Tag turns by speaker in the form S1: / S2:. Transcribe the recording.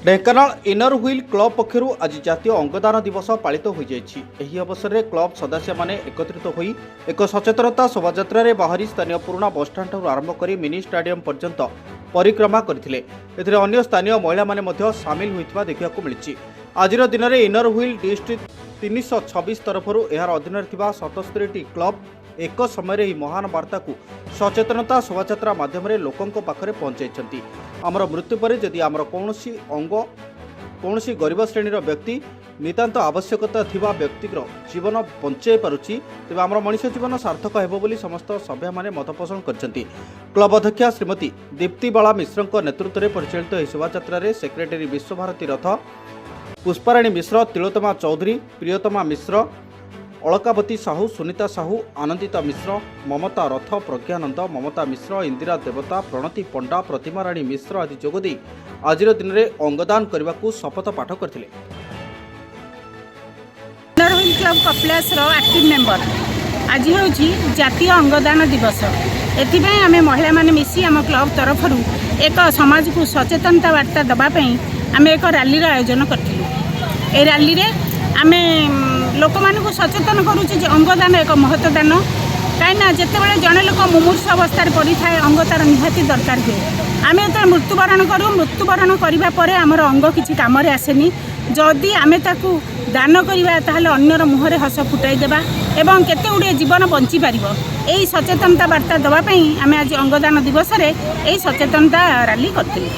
S1: Dhenkanal inner wheel club ପକ୍ଷରୁ ଆଜି ଜାତୀୟ ଅଙ୍ଗଦାନ ଦିବସ ପାଳିତ ହୋଇଯାଇଛି। ଏହି ଅବସରରେ କ୍ଲବ ସଦସ୍ୟମାନେ ଏକତ୍ରିତ ହୋଇ ଏକ ସଚେତନତା ଶୋଭାଯାତ୍ରାରେ ବାହାରି ସ୍ଥାନୀୟ ପୁରୁଣା ବସ୍ଷ୍ଟାଣ୍ଡଠାରୁ ଆରମ୍ଭ କରି ମିନି ଷ୍ଟାଡିୟମ ପର୍ଯ୍ୟନ୍ତ ପରିକ୍ରମା କରିଥିଲେ। ଏଥିରେ ଅନ୍ୟ ସ୍ଥାନୀୟ ମହିଳାମାନେ ମଧ୍ୟ ସାମିଲ ହୋଇଥିବା ଦେଖିବାକୁ ମିଳିଛି। ଆଜିର ଦିନରେ ଇନର ହ୍ୱିଲ୍ ଡିଷ୍ଟ୍ରିକ୍ଟ 326 ତରଫରୁ ଏହାର ଅଧୀନରେ ଥିବା 77ଟି କ୍ଲବ ଏକ ସମୟରେ ଏହି ମହାନ ବାର୍ତ୍ତାକୁ ସଚେତନତା ଶୋଭାଯାତ୍ରା ମାଧ୍ୟମରେ ଲୋକଙ୍କ ପାଖରେ ପହଞ୍ଚାଇଛନ୍ତି। ଆମର ମୃତ୍ୟୁ ପରେ ଯଦି ଆମର କୌଣସି ଅଙ୍ଗ କୌଣସି ଗରିବ ଶ୍ରେଣୀର ବ୍ୟକ୍ତି, ନିତାନ୍ତ ଆବଶ୍ୟକତା ଥିବା ବ୍ୟକ୍ତିର ଜୀବନ ବଞ୍ଚାଇ ପାରୁଛି, ତେବେ ଆମର ମଣିଷ ଜୀବନ ସାର୍ଥକ ହେବ ବୋଲି ସମସ୍ତ ସଭ୍ୟମାନେ ମତ ପୋଷଣ କରିଛନ୍ତି। କ୍ଲବ ଅଧ୍ୟକ୍ଷା ଶ୍ରୀମତୀ ଦୀପ୍ତିବାଳା ମିଶ୍ରଙ୍କ ନେତୃତ୍ୱରେ ପରିଚାଳିତ ଏହି ଶୋଭାଯାତ୍ରାରେ ସେକ୍ରେଟାରୀ ବିଶ୍ୱଭାରତୀ ରଥ, ପୁଷ୍ପାରାଣୀ ମିଶ୍ର, ତିଳୋତ୍ତମା ଚୌଧୁରୀ, ପ୍ରିୟତମା ମିଶ୍ର, ଅଳକାବତୀ ସାହୁ, ସୁନିତା ସାହୁ, ଆନନ୍ଦିତା ମିଶ୍ର, ମମତା ରଥ, ପ୍ରଜ୍ଞାନନ୍ଦ, ମମତା ମିଶ୍ର, ଇନ୍ଦିରା ଦେବତା, ପ୍ରଣତି ପଣ୍ଡା, ପ୍ରତିମା ରାଣୀ ମିଶ୍ର ଆଦି ଯୋଗଦେଇ ଆଜିର ଦିନରେ ଅଙ୍ଗଦାନ କରିବାକୁ ଶପଥ ପାଠ କରିଥିଲେ।
S2: ଇନର ହ୍ୱିଲ୍ କ୍ଲବ୍ କପିଳାସର ଆକ୍ଟିଭ୍ ମେମ୍ବର। ଆଜି ହେଉଛି ଜାତୀୟ ଅଙ୍ଗଦାନ ଦିବସ। ଏଥିପାଇଁ ଆମେ ମହିଳାମାନେ ମିଶି ଆମ କ୍ଲବ୍ ତରଫରୁ ଏକ ସମାଜକୁ ସଚେତନତା ବାର୍ତ୍ତା ଦେବା ପାଇଁ ଆମେ ଏକ ରାଲିର ଆୟୋଜନ କରିଥିଲୁ। ଏହି ରାଲିରେ ଆମେ ଲୋକମାନଙ୍କୁ ସଚେତନ କରୁଛୁ ଯେ ଅଙ୍ଗଦାନ ଏକ ମହତ ଦାନ। କାହିଁକିନା ଯେତେବେଳେ ଜଣେ ଲୋକ ମୁମୂର୍ଷ ଅବସ୍ଥାରେ ପଡ଼ିଥାଏ, ଅଙ୍ଗ ତା'ର ନିହାତି ଦରକାର ହୁଏ। ଆମେ ଯେତେବେଳେ ମୃତ୍ୟୁବରଣ କରୁ, ମୃତ୍ୟୁବରଣ କରିବା ପରେ ଆମର ଅଙ୍ଗ କିଛି କାମରେ ଆସେନି। ଯଦି ଆମେ ତାକୁ ଦାନ କରିବା, ତାହେଲେ ଅନ୍ୟର ମୁହଁରେ ହସ ଫୁଟାଇ ଦେବା ଏବଂ କେତେ ଗୁଡ଼ିଏ ଜୀବନ ବଞ୍ଚିପାରିବ। ଏହି ସଚେତନତା ବାର୍ତ୍ତା ଦେବା ପାଇଁ ଆମେ ଆଜି ଅଙ୍ଗଦାନ ଦିବସରେ ଏହି ସଚେତନତା ରାଲି କରିଥିଲୁ।